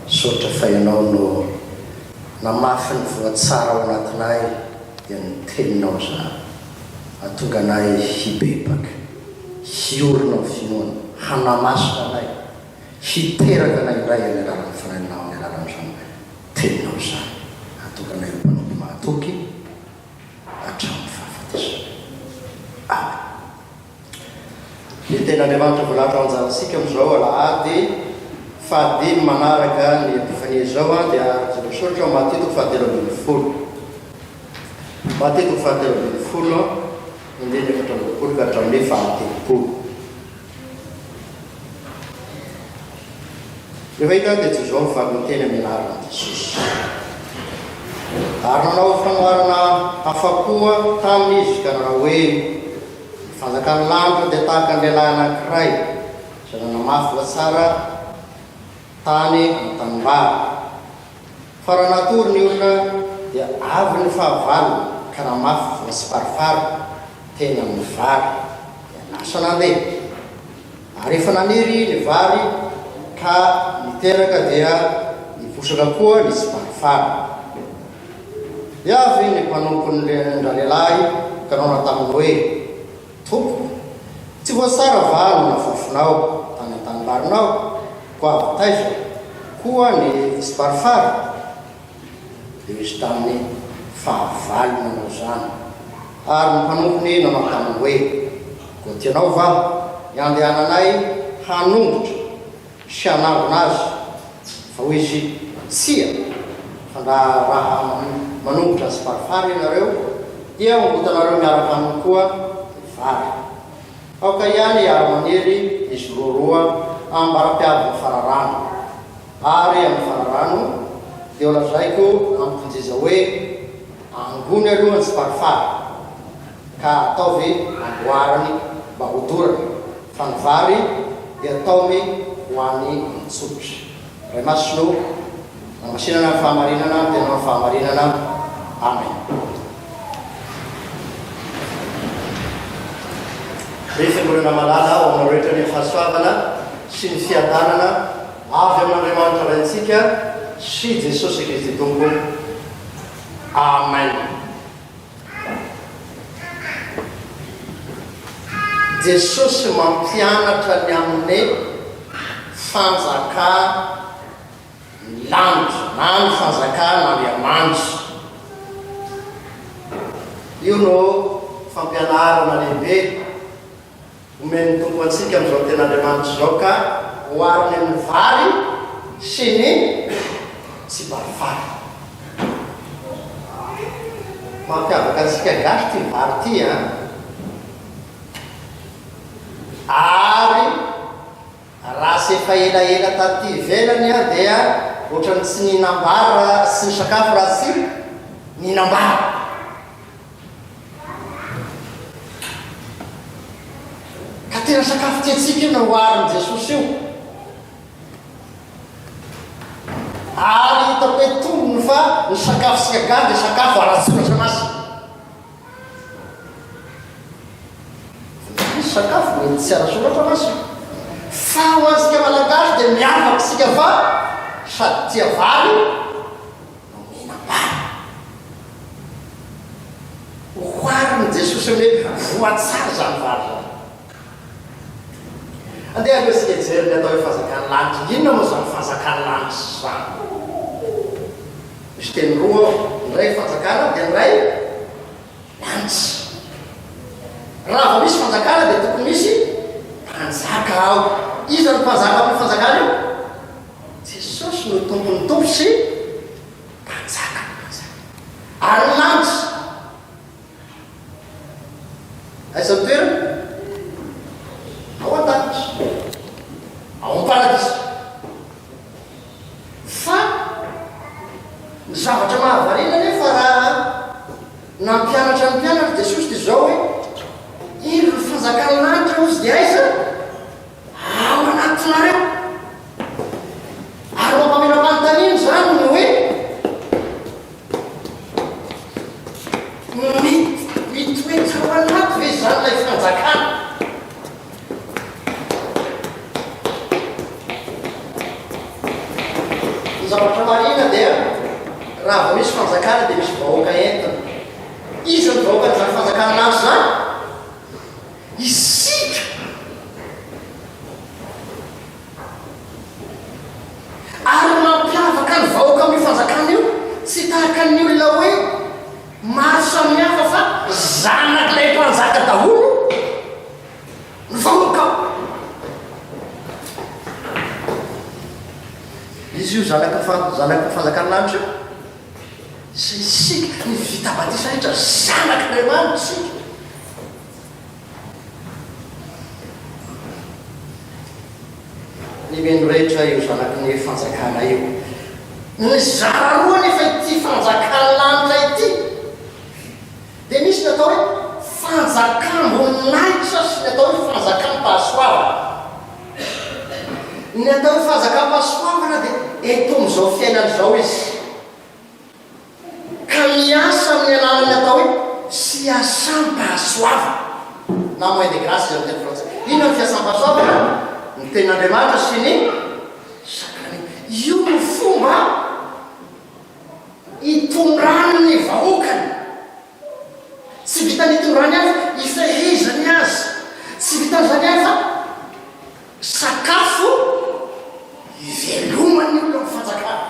Misaotra fa Ianao no namafy ny voa tsara ao anatinay dia ny Teninao izany. Hahatonga anay hibebaka, hiorina amin'ny finoana, hanamasina anay, hiteraka anay indray amin'ny alalan'ny Fanahinao, amin'ny alalan'izany Teninao izany. Hahatonga anay ho mpanompo mahatoky hatramin'ny fahafatesana. Amen. Ny Tenin'Andriamanitra voalahatra ho anjarantsika amin'izao alahady fahadimy manaraka ny Epifania izao dia araka izay voasoratra ao Matio toko fahatelo ambin'ny folo. Matio toko fahatelo ambin'ny folo, andininy 24 ka hatramin'ny fahatelopolo. Rehefa hita dia toy izao ny valin-teny amin'ny anaran'i Jesosy. Ary nanao fanoharana hafa koa taminy izy ka nanao hoe, Ny fanjakan'ny lanitra dia tahaka ny lehilahy anankiray izay nanamafy voatsara tany amin'ny tanimbary. Fa raha natory ny olona dia avy ny fahavalony ka namafy voa tsiparifary teny amin'ny vary, dia lasa nandeha. Ary efa naniry ny vary ka niteraka dia niposaka koa ny tsiparifary. Dia avy ny mpanompon'ndralehilahy ka naona taminy hoe, Tompoko, tsy voasara va no nafafinao tany an-tanimbarinao, koa avy taiza koa ny tsiparifary? Dia hoy izy taminy, Fahavalo nanao izany. Ary ny mpanompony nanao taminy hoe, Koa tianao va ny handehananay hanongotra sy hanangona azy? Fa hoy izy, Tsia, fa ndra raha manongotra ny tsiparifary ianareo, dia hongotanareo miaraka aminy koa ny vary. Aoka ihany hiara-maniry izy roaroa ambara-piavin'ny fararano. Ary amin'ny fararano, dia holazaiko amin'ny mpinjija hoe, Angony aloha ny tsiparifary, ka ataovy amboariny mba hodorana, fa ny vary dia taomy ho any an-tsotra. Ray Masina ô, namasinana ny fahamarinana, dia Anao ny fahamarinana. Amen. Ry Fiangonana malala, ho aminao rehetra ny fahasoavana sy ny fiadanana avy amin'Andriamanitra Raintsika sy Jesosy Kristy Tompo. Amen. Jesosy mampianatra ny amin'ny fanjakan'ny lanitra na ny fanjakan'Andriamanitra. Io no fampianarana lehibe omen'ny Tompo antsika amin'izao Tenin'Andriamanitra izao ka ohariny amin'ny vary sy ny tsiparifary. Mampiavaka antsika gasy ity vary ity an! Ary raha tsy efa elaela taty ivelany aho dia ohatran'ny tsy nihinam-bary raha tsy nisakafo raha tsy nihinam-bary. Ka tena sakafo tiantsika io naoharin'i Jesosy io. Ary hitako hoe tombony fa ny sakafontsika gasy dia sakafo ara-tsoratra masina. Misy sakafo mety tsy ara-tsoratra masina. Fa ho antsika Malagasy dia miavaka isika fa sady tia vary no mihinam-bary. Oharin'i Jesosy amin'ny hoe voa tsara izany vary izany. Andeha aloha isika hijery ny atao hoe fanjakan'ny lanitra. Inona moa izany fanjakan'ny lanitra izany? Misy teny roa ao, ny iray fanjakana dia ny iray lanitra. Raha vao misy fanjakana dia tokony misy mpanjaka ao. Iza no mpanjaka amin'io fanjakana io? Jesosy no Tompon'ny tompo sy Mpanjaka ny mpanjaka. Ary ny lanitra? Aiza ny toerana? Ao an-danitra. Ao am-paradisa. Fa ny zavatra mahavariana anefa raha nampianatra ny mpianatra Jesosy dia izao hoe, Indro ny fanjakan'ny lanitra hozy dia aiza? Ao anatinareo. Ary mampamela-panontaniana izany ny hoe, Mitoetra ao anaty ve izany ilay fanjakana? Ny zavatra marihina dia raha vao misy fanjakana dia misy vahoaka entina. Iza no vahoakan'izany fanjakana lanitra izany? Isika! Ary ny mampiavaka ny vahoaka amin'io fanjakana io, tsy tahaka ny olona hoe maro samihafa fa zanak'ilay mpanjaka daholo ny vahoaka ao. Izy io zanaky ny zanaky ny fanjakan'ny lanitra io. Izay isika, ny vita batisa rehetra, zanak'Andriamanitra isika. Ny mino rehetra io zanaky ny fanjakana io. Mizara roa anefa ity fanjakan'ny lanitra ity. Dia misy ny atao hoe fanjakam-boninahitra sy ny atao hoe fanjakam-pahasoavana. Ny atao hoe fanjakam-pahasoavana dia eto amin'izao fiainana izao izy. Ka miasa amin'ny alalan'ny atao hoe fiasam-pahasoavana na moyen de grâce izy amin'ny teny frantsay. Inona ny fiasam-pahasoavana? Ny tenin'Andriamanitra sy ny sakramenta. Io no fomba itondrany ny vahoakany. Tsy vitan'ny itondrany azy fa ifehezany azy. Tsy vitan'izany ihany fa sakafo iveloman'ny olona amin'ny fanjakana.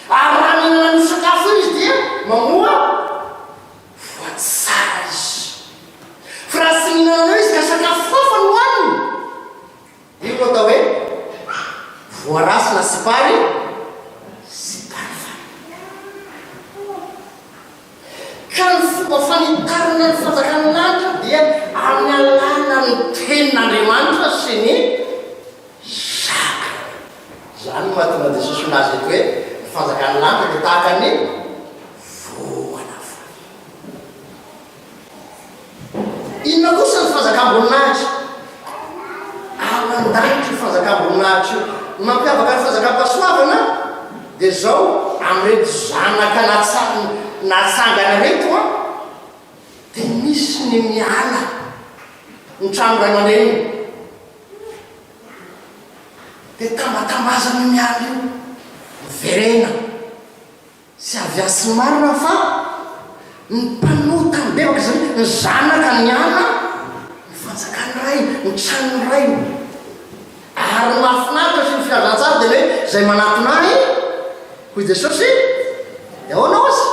Ary raha mihinana an'io sakafo io izy dia mamoa voa tsara izy. Fa raha tsy mihinana an'io izy ka sakafo hafa no hohaniny, io no atao hoe voa ratsy na sipary, siparifary. Ka ny fomba fanitarana ny fanjakan'ny lanitra dia amin'ny alalan'ny tenin'Andriamanitra sy ny Zaka. Izany no mahatonga an'i Jesosy milaza eto hoe ny fanjakan'ny lanitra dia tahaka ny voana vary. Inona kosa ny fanjakam-boninahitra? Ao an-danitra io fanjakam-boninahitra io. Ny mampiavaka ny fanjakam-pahasoavana dia izao, amin'ireto zanaka natsangana ireto an, dia misy ny miala ny trano ray aman-dreniny. Dia tambatambazana io miala io, miverena. Tsy avy atsy marina fa ny mpanota mibebaka izany hoe ny zanaka niala ny fanjakan'ny rainy, ny tranon'ny rainy. Ary ny mahafinaritra sy ny filazantsara dia ny hoe izay manatona ahy, hoy Jesosy, dia ahoana hozy?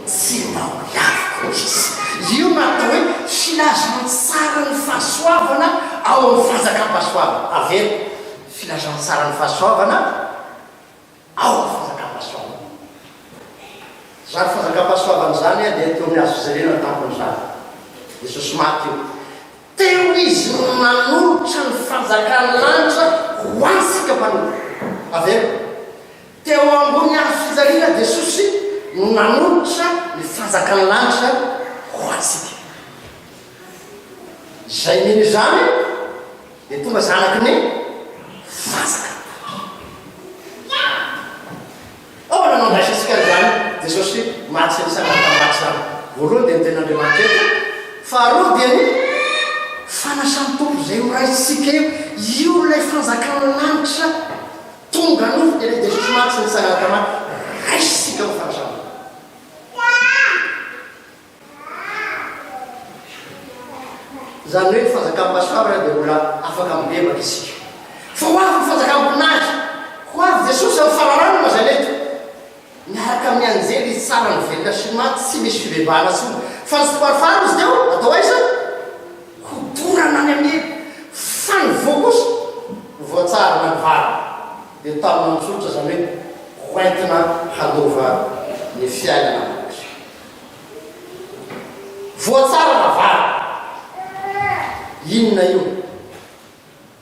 Tsy mba ho laviko mihitsy. Io no atao hoe filazantsaran'ny fahasoavana ao amin'ny fanjakam-pahasoavana. Averiko, filazantsaran'ny fahasoavana ao amin'ny fanjakam-pahasoavana. Izany fanjakam-pahasoavana izany dia teo amin'ny hazo fijaliana ny tampon'izany. Jesosy maty io. Teo Izy no nanolotra ny fanjakan'ny lanitra ho antsika mpanota. Averiko. Teo ambony hazo fijaliana Jesosy no nanolotra ny fanjakan'ny lanitra ho antsika. Izay mino izany dia tonga zanaky ny fanjakana. Ahoana no andraisantsika an'izany Jesosy maty sy nitsangana tamin'ny maty izany? Voalohany dia ny tenin'Andriamanitra eto, faharoa dia ny fanasan'ny Tompo izay horaisintsika eo, io ilay fanjakan'ny lanitra tonga nofo dia ilay Jesosy maty sy nitsangana tamin'ny maty, raisintsika ho fanasan'ny Tompo. Izany hoe ny fanjakam-pahasoavana dia mbola afaka mibebaka isika. Fa ho avy ny fanjakam-boninahitra. Ho avy Jesosy amin'ny fararano lazaina eto. Miaraka amin'ny anjely hitsara ny velona sy ny maty, tsy misy fibebahana intsony. Fa ny tsiparifary izy teo, atao aiza? Hodorana any amin'ny helo. Fa ny voa kosa, ho voatsara na ny vary. Dia tamina mitsotra izany hoe hoentina handova ny fiainana mandrakizay. Voa tsara na vary? Inona io?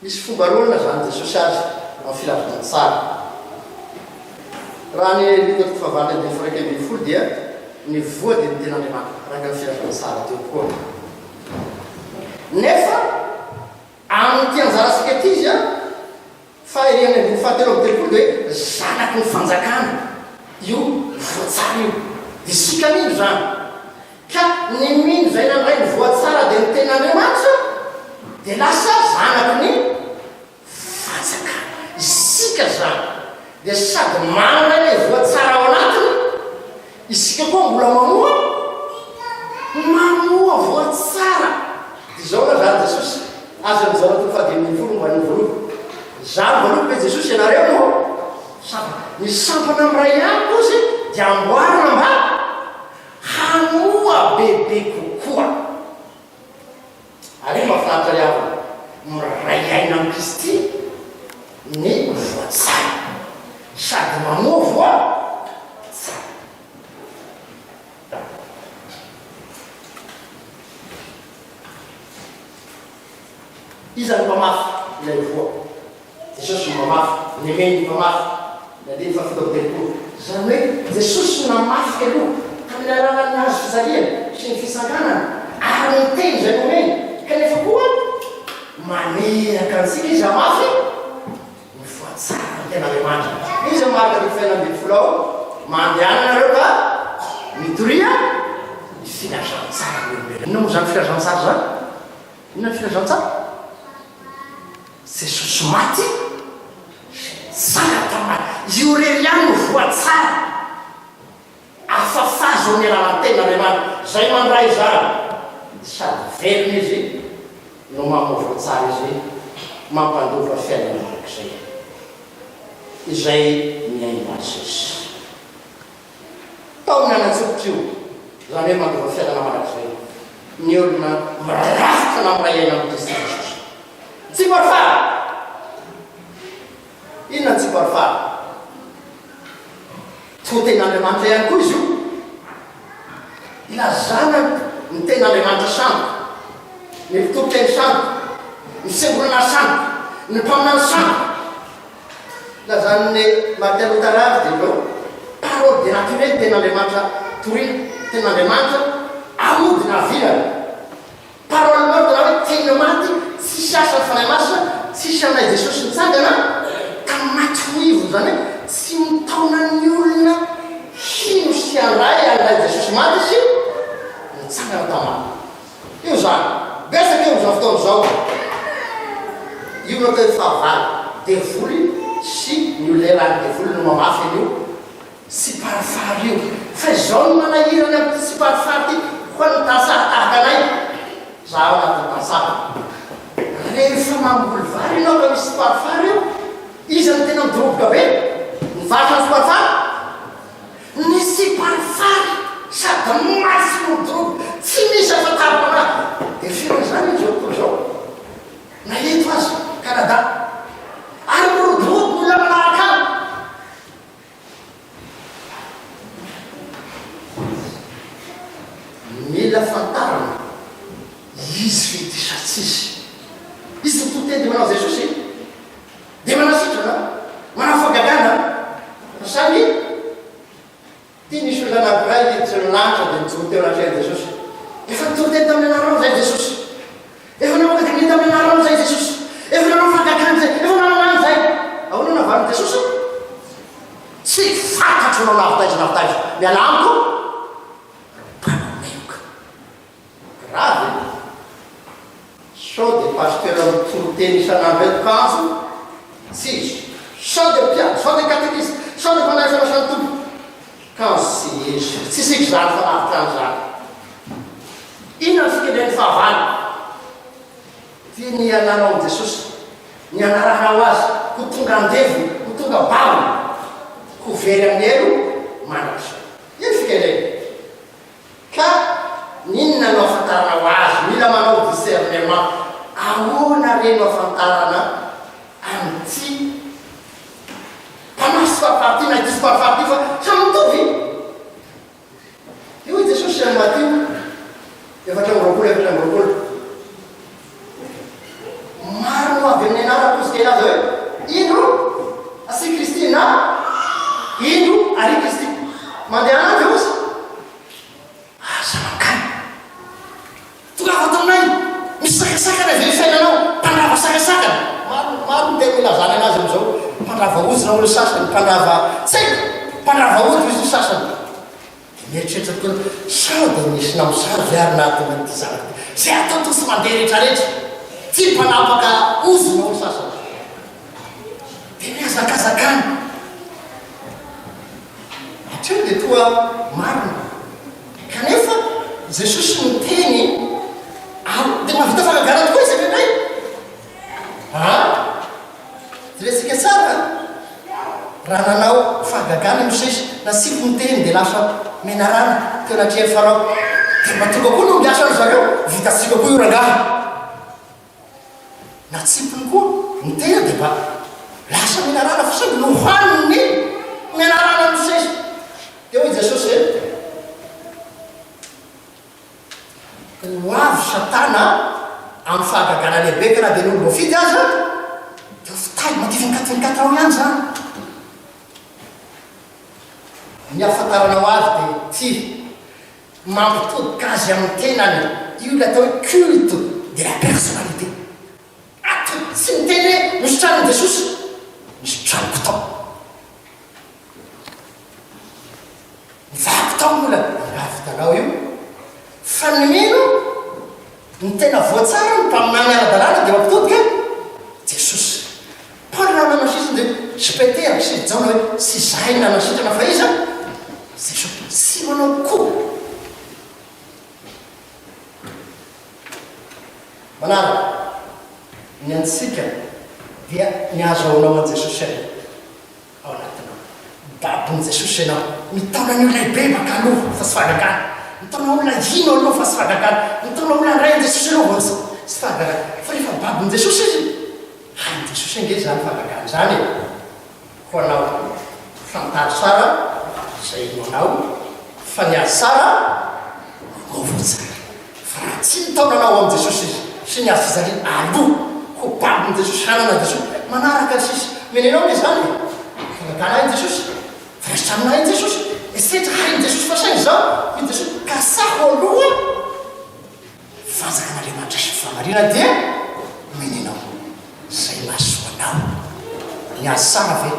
Misy fomba roa nilazan'i Jesosy azy amin'ny filazantsara. Raha ny Lioka toko fahavalo andininy faha 11 dia ny voa dia ny ten'Andriamanitra, araka ny filazantsara teo koa. Nefa amin'ity anjarantsika ity izy an, Fa ery amin'ny andininy fahatelo amby telopolo dia hoe zanaky ny fanjakana io voa tsara io. Dia isika mino izany. Ka ny mino izay nandray ny voa tsara dia ny tenin'Andriamanitra dia lasa zanaky ny fanjakana. Isika izany. Dia sady manana ilay voa tsara ao anatiny, isika koa mbola mamoa, mamoa voa tsara. Dia izao no lazain'i Jesosy azy amin'i Jaona toko fahadimy ambin'ny folo momba ny voaloboka, Izaho no voaloboka, hoy Jesosy, ianareo no sampana. Ny sampana miray amiko, hozy, dia amboarina mba hamoa bebe kokoa. Ary io mahafinaritra ry havana, miray aina amin'i Kristy ny voa tsara, sady mamoa voa tsara. Iza no mpamafy ilay voa? Jesosy no mpamafy, Nemeny ny mpamafy, ny andininy faha-37. Izany hoe Jesosy no namafy aloha tamin'ny alalan'ny hazo fijaliana sy ny fitsanganana ary ny teny izay nomeny, kanefa koa maniraka antsika Izy hamafy ny voa tsara ny tenin'Andriamanitra. Iza no Marka toko fahenina ambin'ny folo ao? Mandehana ianareo ka mitoria ny filazantsara amin'ny olombelona. Inona moa izany filazantsara izany? Inona ny filazantsara? Jesosy maty sy nitsangana tamin'ny maty. Io irery ihany no voa tsara. Afafazo amin'ny alalan'ny tenin'Andriamanitra. Izay mandray izany, sady velona izy no mamoa voa tsara izy, mampandova fiainana mandrakizay izay mihaino azy izy. Tao amin'ny anatsofotra io, izany hoe mandova fiainana mandrakizay, ny olona mirafitra na miray aina amin'i Kristy Jesosy. Tsiparifary! Inona ny tsiparifary? Toa tenin'Andriamanitra ihany koa izy io. Ilazana ny tenin'Andriamanitra sandoka, ny mpitory teny sandoka, ny fiangonana sandoka, ny mpaminany sandoka. Lazan'i Martin Luther azy dia izao, Parole dénaturée ny tenin'Andriamanitra torina, tenin'Andriamanitra ahodina avilana. Parole morte na hoe teny maty, tsisy asan'ny Fanahy Masina, tsisy an'ilay Jesosy nitsangana tamin'ny maty ho ivony, izany hoe tsy mitaona ny olona hino sy handray an'ilay Jesosy maty sy nitsangana tamin'ny maty. Io izany. Betsaka io amin'izao fotoana izao. Io no atao hoe fahavalo. Devoly sy ny olona iarahan'ny devoly no mamafy an'io tsiparifary io. Fa izao no manahirana amin'ity tsiparifary ity ho an'ny tantsaha tahaka anay, izaho ao anatin'ny tantsaha. Rehefa mamboly vary ianao ka misy tsiparifary eo, iza no tena midoroboka be? Ny vary sa ny tsiparifary? Ny tsiparifary sady maty sy mirodorodo, tsy misy afa-tarina anahy. Dia firy izany izao tontolo izao? Na eto aza, Canada. Ary mirodorodo ny olona manaraka any. Mila fantarina izy ve ity sa tsy izy. Izy mitory teny dia manao Jesosy e. Dia manasitrana, manao fahagagana, fa saingy ity nisy olona anankiray niditra ny lanitra dia nijoro teo anatrehan'i Jesosy. Efa nitory teny tamin'ny anaranao izay Jesosy. Efa namoaka demonia tamin'ny anaranao izay Jesosy. Efa nanao fahagagana izay, efa nanana an'izay. Ahoana no navalin'i Jesosy? Tsy fantatro ianao na avy taiza na avy taiza. Mialà amiko, ry mpanao meloka. Grave e! Sao dia pasteur mitory teny isan'andro eto kanjo tsy izy. Sao dia mpiandry, sao dia katekista, sao dia mpandray fanasan'ny Tompo kanjo tsy izy. Tsy isika izany fa lavitra an'izany. Inona ny fikendren'ny fahavalo? Dia ny hialanao amin'i Jesosy, ny hanaranao Azy, ho tonga andevony, ho tonga babony, ho very amin'ny helo mandrakizay. Io ny fikendreny. Ka n'inona no afantaranao azy? Mila manao discernement. Ahoana re no afantarana an'ity mpanahy sy mpahafary ity na ity sy mpahafary ity fa samy mitovy? Dia hoy Jesosy any Matio 24 24, Maro no avy amin'ny anarako izy ka hilaza hoe, Indro asia Kristy na Indro ary Kristy. Mandehana any ve osa? Aza mankany. Tongava ato aminay. Misy sakasakana ve ny fiainanao? Mpandrava sakasakana. Maro, maro ny teny ilazana anazy amin'izao. Mpandrava ozona hoy ny sasany, mpandrava, tsy haiko, mpandrava ody hoy ny sasany. Dia mieritreritra tokoa ianao, sao dia nisy namosavy ve ary nahatonga an'ity zavatra ity? Izay atao toa tsy mandeha rehetrarehetra. Tia mpanapaka ozona hoy ny sasany. Dia mihazakazaka any. Hatreo dia toa marina. Kanefa Jesosy niteny ary dia mahavita fahagagana tokoa izy indraindray. An! Jerentsika tsara raha nanao fahagagana i Mosesy, nasiako ny teny dia lasa menarana teo anatrehan'i Farao. Dia mba tonga koa ny ombiasan-dry zareo, vitantsika koa io rangahy. Natsipiny koa ny tena dia mba lasa menarana fa saingy nohaniny ny menarana Mosesy. Dia hoy Jesosy hoe, Ho avy Satana amin'ny fahagagana lehibe ka na dia ny olom-boafidy aza dia ho fitahiny. Maty 24 24 ao ihany izany. Ny ahafantaranao azy dia ity, mampitodika azy amin'ny tenany. Io ilay atao hoe culte de la personnalité. Ato tsy miteny hoe misy tranon'i Jesosy, misy tranoko tao. Vaky tao ny olana, angaha vitanao io? Fa ny mino, ny tena voa tsara, ny mpaminany ara-dalàna dia mampitodika Jesosy. Paoly raha nanasitrana dia sy Petera sy Jaona hoe tsy izahay no nanasitrana fa iza? Jesosy. Tsy manao koa. Manaraka, ny antsika dia ny ahazahoanao an'i Jesosy aloha. ao anatinao. Babon'i Jesosy ianao. Mitaona ny olona hibebaka aloha fa tsy fahagagana. Mitaona olona hino aloha fa tsy fahagagana. Mitaona olona handray an'i Jesosy aloha vao tsy fahagagana. Fa rehefa babon'i Jesosy izy, hain'i Jesosy ange izany fahagagana izany e! Ho anao, fantaro tsara izay inoanao fa ny azy tsara no tsara. Fa raha tsy mitaona anao ao amin'i Jesosy Izy sy ny hazo fijaliana aloha ho babon'i Jesosy hanana an'i Jesosy manaraka ny sisa. Omena enao anie izany e! Fahagagana hain'i Jesosy, firaisanina hain'i Jesosy, etsetra hain'i Jesosy fa saingy izao hoy Jesosy kasaho aloha ny fanjakan'Andriamanitra sy ny fahamarinany dia omena enao izay mahasoa anao. Ny azy tsara ve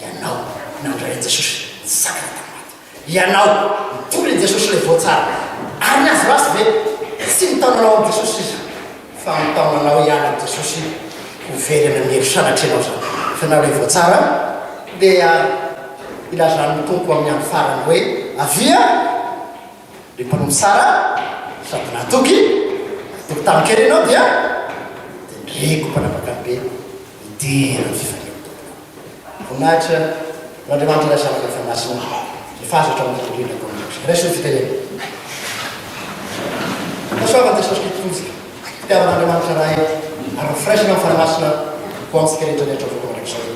ianao nandray an'i Jesosy nitsangana tamin'ny maty? Ianao mitory an'i Jesosy ilay voa tsara. Ary ny azy ratsy ve? Tsy mitaona anao amin'i Jesosy izy fa mitaona anao hiala amin'i Jesosy ho very any amin'ny helo sanatria ianao izany. Fa ianao ilay voa tsara dia ilazan'ny Tompo amin'ny andro farany hoe avia ry mpanompo tsara sady nahatoky, nahatoky tamin-kery ianao dia tendreko mpanapaka be hidera ny fifalian'ny Tomponao. Voninahitra ho Andriamanitra Ray Zanaka Fanahy Masina izay fazy hatramin'ny indrindra tao amintsika. Raiso ny fitenenana. Fahasoavan'i Jesosy Kristy Tompontsika, fitiavan'Andriamanitra Ray ary ny firaisana amin'ny Fanahy Masina ho antsika rehetra rehetra voka mandrakizay.